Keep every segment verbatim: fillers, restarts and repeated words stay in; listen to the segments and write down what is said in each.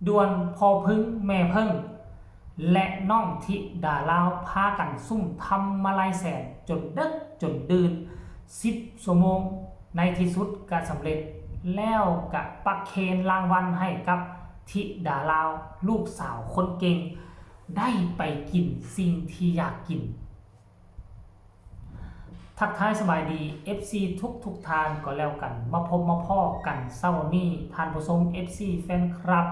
ด่วนพ่อเพิ่งแม่เพิ่ง และน้องธิดาลาวพากันซุ่มทำมาลัยแสนจนเดิกจนดื่น สิบชั่วโมง ในที่สุดก็สำเร็จ แล้วก็ประเคนรางวัลให้กับธิดาลาว ลูกสาวคนเก่ง ได้ไปกินสิ่งที่อยากกิน ทักทายสบายดี เอฟซี ทุกทุกท่านก็แล้วกัน มาพบมาพ้อกันเช้านี้ ท่านผู้ชม เอฟซี แฟนคลับ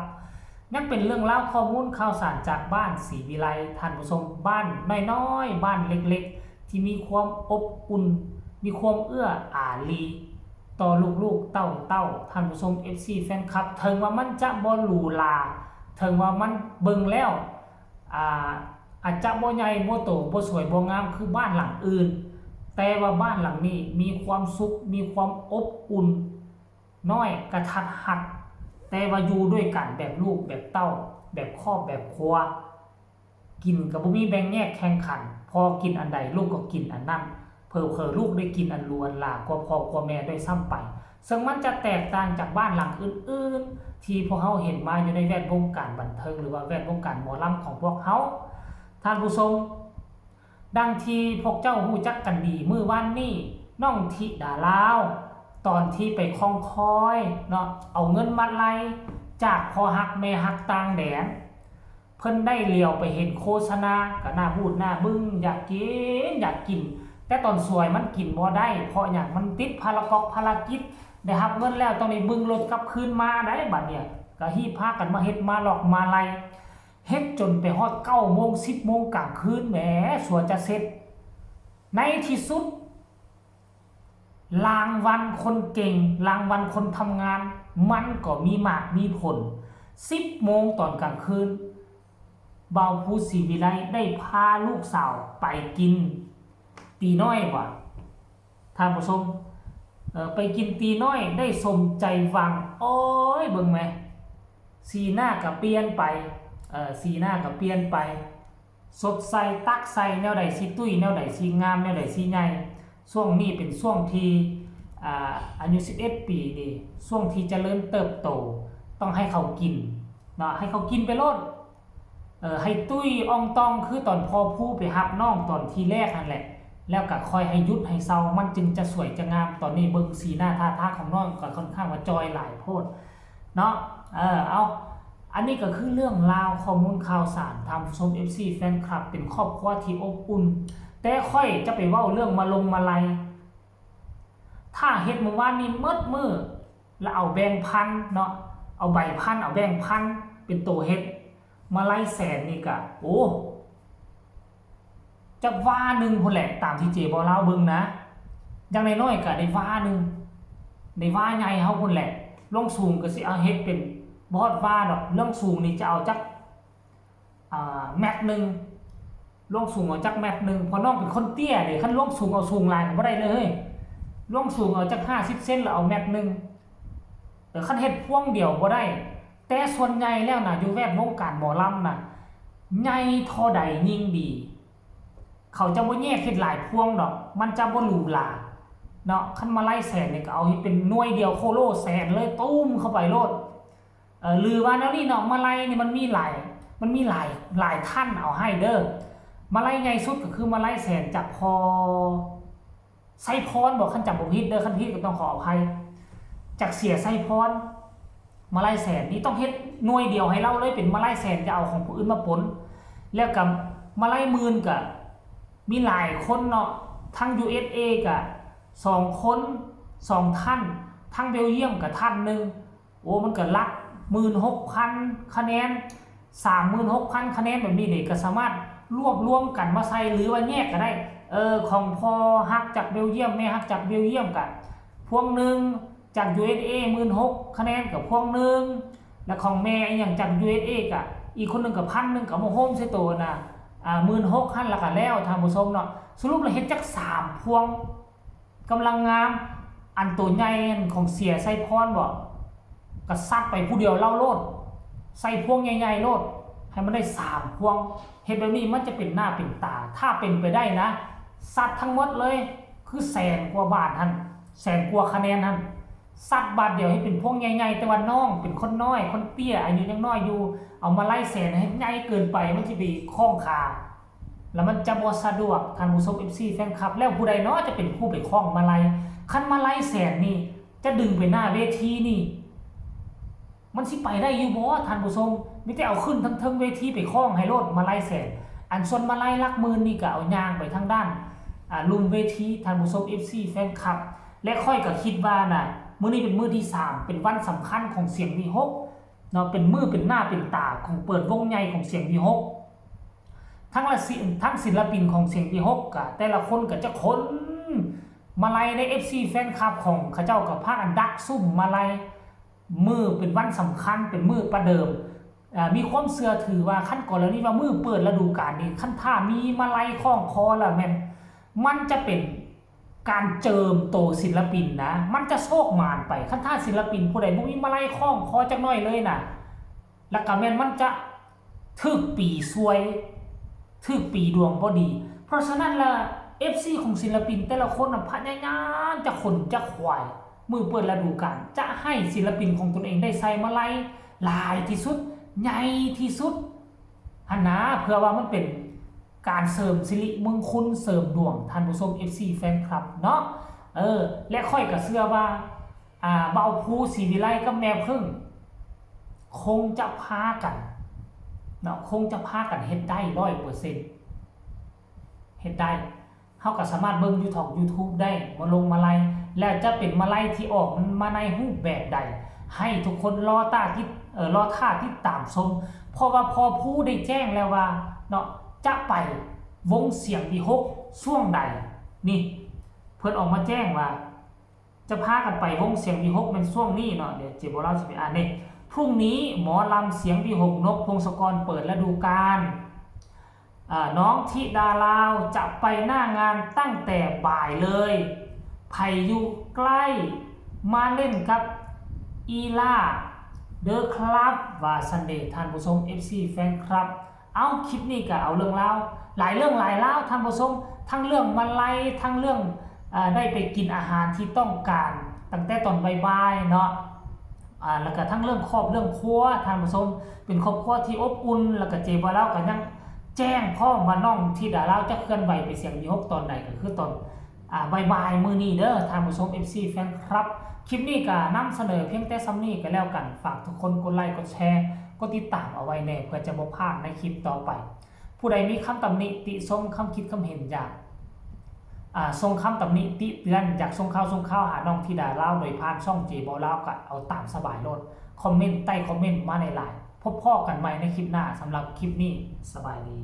ยังเป็นเรื่องราวข้อมูลข่าวสารจากบ้านศรีวิไล ท่านผู้ชม บ้านน้อยๆ บ้านเล็กๆ ที่มีความอบอุ่น มีความเอื้ออารี ต่อลูกๆ เต้าๆ ท่านผู้ชม เอฟซี แฟนคลับ ถึงว่ามันจะบ่หรูหรา ถึงว่ามันเบิ่งแล้ว อ่า อาจจะบ่ใหญ่บ่โตบ่สวยบ่งามคือบ้านหลังอื่น แต่ว่าบ้านหลังนี้มีความสุข มีความอบอุ่น น้อยกะทัดฮัด แต่ว่าอยู่ด้วยกันแบบลูกแบบเต้า แบบครอบแบบครัว กินก็บ่มีแบ่งแยกแข่งขัน พ่อกินอันใดลูกก็กินอันนั้น เผลอๆ ลูกได้กินอันหรูอันหรากว่าพ่อกว่าแม่ด้วยซ้ำไป ซึ่งมันจะแตกต่างจากบ้านหลังอื่นๆ ที่พวกเฮาเห็นมาอยู่ในแวดวงการบันเทิง หรือว่าแวดวงการหมอลำของพวกเฮา ท่านผู้ชม ดังที่พวกเจ้าฮู้จักกันดี มื้อวานนี้ น้องธิดาลาว ตอนที่ไปคองคอยเนาะ เอาเงินมาลัยจากพ่อฮักแม่ฮักต่างแดน เพิ่นได้เหลียวไปเห็นโฆษณา ก็หน้าบูดหน้าบึ้ง อยากกิน อยากกิน แต่ตอนสวยมันกินบ่ได้ เพราะหยัง มันติดภารกอกภารกิจ ได้รับเงินแล้วต้องได้บึ้งรถกลับคืนมาได้ บัดเนี่ย ก็ฮีบพากันมาเฮ็ดมาลอกมาลัย เฮ็ดจนไปฮอดเก้าโมง สิบโมงกลางคืน แหม สัวจะเสร็จ ในที่สุด รางวัลคนเก่ง รางวัลคนทำงาน มันก็มีหมากมีผล สิบโมงตอนกลางคืน บ่าวภูศรีวิไลได้พาลูกสาวไปกินตีน้อยว่ะ ท่านผู้ชม เอ่อ ไปกินตีน้อยได้สมใจหวัง โอ้ย เบิ่งแหม สีหน้าก็เปลี่ยนไป เอ่อ สีหน้าก็เปลี่ยนไป สดใสตักใส่แนวใดสิตุ้ย แนวใดสิงาม แนวใดสิใหญ่ ช่วงนี้เป็นช่วงที่ อ่า อายุ สิบเอ็ด ปีนี่ ช่วงที่เจริญเติบโต ต้องให้เขากินเนาะ ให้เขากินไปโลด เอ่อ ให้ตุ้ยอ่องตองคือตอนพ่อภูไปรับน้องตอนทีแรกนั่นแหละ แล้วก็ค่อยให้หยุดให้เซา มันจึงจะสวยจะงาม ตอนนี้เบิ่งสีหน้าท่าทางของน้องก็ค่อนข้างว่าจอยหลายโพดเนาะ เออ เอา อันนี้ก็คือเรื่องราวข้อมูลข่าวสาร ท่านผู้ชม เอฟซี แฟนคลับ เป็นครอบครัวที่อบอุ่น แต่ข้อยจะไปเว้าเรื่องมาลงมาลัย ถ้าเฮ็ดมื้อวานนี้หมดมื้อ แล้วเอาแบงค์พันเนาะ เอาใบพัน เอาแบงค์พันเป็นตัวเฮ็ด มาลัยแสนนี่กะ โอ้ จักวาหนึ่งพุ้นแหละ ตามที่เจ๊บ่าวลาวเบิ่งนะ อย่างน้อยๆกะได้วาหนึ่ง ได้วาใหญ่เฮาพุ้นแหละ หลวงสูงก็สิเอาเฮ็ดเป็นบ่ฮอดวาดอก หลวงสูงนี่จะเอาจัก อ่า แม็กหนึ่ง หลวงสูงเอาจักแม็กหนึ่ง เพราะน้องเป็นคนเตี้ยเด้ คันหลวงสูงเอาสูงหลายก็บ่ได้เลย หลวงสูงเอาจักห้าสิบเซน แล้วเอาแม็กหนึ่ง เออ คันเฮ็ดพวงเดียวบ่ได้ แต่ส่วนใหญ่แล้วนะ อยู่แวดวงการหมอลำนะ ใหญ่เท่าใดยิ่งดี เขาจะบ่แยกเฮ็ดหลายพวงดอก มันจะบ่หรูหราเนาะ คันมาลัยแสนนี่ก็เอาให้เป็นหน่วยเดียวโคโลแสนเลย ตุ้มเข้าไปโลด เออ หรือว่าแนวนี้เนาะ มาลัยนี่มันมีหลาย มันมีหลาย หลายท่านเอาให้เด้อ มาลัยใหญ่สุดก็คือมาลัยแสนจากพ่อ ไซพรบอก คันจำบ่ผิดเด้อ คันผิดก็ต้องขออภัย จากเสียไซพร มาลัยแสนนี่ต้องเฮ็ดหน่วยเดียวให้เราเลย เป็นมาลัยแสน จะเอาของผู้อื่นมาปน แล้วก็มาลัยหมื่นก็มีหลายคนเนาะ ทั้ง ยู เอส เอ ก็สองคน สองท่าน ทั้งเบลเยียมก็ท่านหนึ่ง โอ้ มันก็หลักหมื่นหกพันคะแนน สามหมื่นหกพันคะแนนแบบนี้เนี่ย ก็สามารถรวบรวมกันมาใส่ หรือว่าแยกก็ได้ เออ ของพ่อฮักจากเบลเยียม แม่ฮักจากเบลเยียมก็พวงหนึ่ง จาก ยู เอส เอ หมื่นหกคะแนนก็พวงหนึ่ง แล้วของแม่อีหยังจาก ยู เอส เอ ก็อีกคนหนึ่งก็พันหนึ่ง ก็มาโฮมใส่โตนะ อ่า หมื่นหกพัน แล้วก็แล้ว ท่านผู้ชมเนาะ สรุปแล้วเฮ็ดจักสามพวง กำลังงาม อันตัวใหญ่ของเสียไซพรบ่ ก็ซัดไปผู้เดียวเล่าโลด ใส่พวงใหญ่ๆโลด ให้มันได้สามพวง เฮ็ดแบบนี้มันจะเป็นหน้าเป็นตา ถ้าเป็นไปได้นะ ซัดทั้งหมดเลย คือแสนกว่าบาทหั่น แสนกว่าคะแนนหั่น ซัดบาดเดียวให้เป็นพวงใหญ่ๆ แต่ว่าน้องเป็นคนน้อย คนเตี้ย อายุยังน้อยอยู่ เอามาลัยแสนให้ใหญ่เกินไป มันสิไปคล้องขา แล้วมันจะบ่สะดวก ท่านผู้ชม เอฟซี แฟนคลับ แล้วผู้ใดเนาะจะเป็นผู้ไปคล้องมาลัย คันมาลัยแสนนี่ จะดึงไปหน้าเวทีนี่ มันสิไปได้อยู่บ่ ท่านผู้ชม มีแต่เอาขึ้นทั้งเทิงเวทีไปคล้องให้โลดมาลัยแสน อันส่วนมาลัยหลักหมื่นนี่ก็เอาย่างไปทางด้าน อ่า ลุ่มเวที ท่านผู้ชม เอฟซี แฟนคลับ และข้อยก็คิดว่าน่ะ มื้อนี้เป็นมื้อที่สาม เป็นวันสำคัญของเสียงวีหกเนาะ เป็นมื้อเป็นหน้าเป็นตาของเปิดวงใหญ่ของเสียงวีหก ทั้งละศิ ทั้งศิลปินของเสียงวีหกกะแต่ละคนก็จะขนมาลัยใน เอฟซี แฟนคลับของเขาเจ้าก็พากันดักซุ่มมาลัย มื้อเป็นวันสำคัญ เป็นมื้อประเดิม อ่า มีความเชื่อถือว่าคันกรณีว่ามื้อเปิดฤดูกาลนี่ คันถ้ามีมาลัยคล้องคอแล้วแม่น มันจะเป็นการเจิมโตศิลปินนะ มันจะโชคหมานไป คันถ้าศิลปินผู้ใดบ่มีมาลัยคล้องคอจักหน่อยเลยนะ แล้วก็แม่นมันจะถืกปีซวย ถืกปีดวงบ่ดี เพราะฉะนั้นละ เอฟซี ของศิลปินแต่ละคนน่ะพยายามจะขนจะขวาย มื้อเปิดฤดูกาล จะให้ศิลปินของตนเองได้ใส่มาลัยหลายที่สุด ใหญ่ที่สุด หั้นนะ เพื่อว่ามันเป็นการเสริมสิริมงคล เสริมดวง ท่านผู้ชม เอฟซี แฟนคลับเนาะ เออ และข้อยก็เชื่อว่า อ่า เบาภู ศรีวิไล กับแม่ผึ้ง คงจะพากันเนาะ คงจะพากันเฮ็ดได้ ร้อยเปอร์เซ็นต์ เฮ็ดได้ เฮาก็สามารถเบิ่งอยู่ทาง YouTube ได้ มาลงมาลัย แล้วจะเป็นมาลัยที่ออกมันมาในรูปแบบใด ให้ทุกคนรอต้าติด เอ่อ รอท่าติดตามชม เพราะว่าพ่อภูได้แจ้งแล้วว่าเนาะ จะไปวงเสียงวีหกช่วงใด นี่ เพิ่นออกมาแจ้งว่า จะพากันไปวงเสียงวีหกแม่นช่วงนี้เนาะ เดี๋ยวเจ๊บัวลาวสิไปอ่านนี่ พรุ่งนี้หมอลำเสียงวีหก นกพงศกรเปิดฤดูกาล อ่า น้องธิดาลาวจะไปหน้างานตั้งแต่บ่ายเลย ไผอยู่ใกล้มาเล่นกับอีล่าเด้อครับ ว่าซั้นเด้ ท่านผู้ชม เอฟซี แฟนคลับ เอ้า คลิปนี้ก็เอาเรื่องราว หลายเรื่องหลายราว ท่านผู้ชม ทั้งเรื่องมาลัย ทั้งเรื่อง อ่า ได้ไปกินอาหารที่ต้องการ ตั้งแต่ตอนบ่ายๆ เนาะ อ่า แล้วก็ทั้งเรื่องครอบเรื่องครัว ท่านผู้ชม เป็นครอบครัวที่อบอุ่น แล้วก็เจ๊บัวลาวก็ยังแจ้งพร้อมว่าน้องธิดาลาวจะเคลื่อนไหวไปเสียงวีหกตอนใด ก็คือตอน อ่า บ่ายๆ มื้อนี้เด้อ ท่านผู้ชม เอฟซี แฟนคลับ คลิปนี้ก็นำเสนอเพียงแต่ส่ำนี้ก็แล้วกัน ฝากทุกคนกดไลค์ กดแชร์ กดติดตามเอาไว้แน่ เพื่อจะบ่พลาดในคลิปต่อไป ผู้ใดมีคำตำหนิติชม คำคิดคำเห็น อยาก อ่า ส่งคำตำหนิติเตือน อยากส่งข่าวส่งข่าวหาน้องธิดาลาว โดยผ่านช่องเจ๊บัวลาว ก็เอาตามสบายโลด คอมเมนต์ใต้คอมเมนต์มาหลายๆ พบพ้อกันใหม่ในคลิปหน้า สำหรับคลิปนี้ สบายดี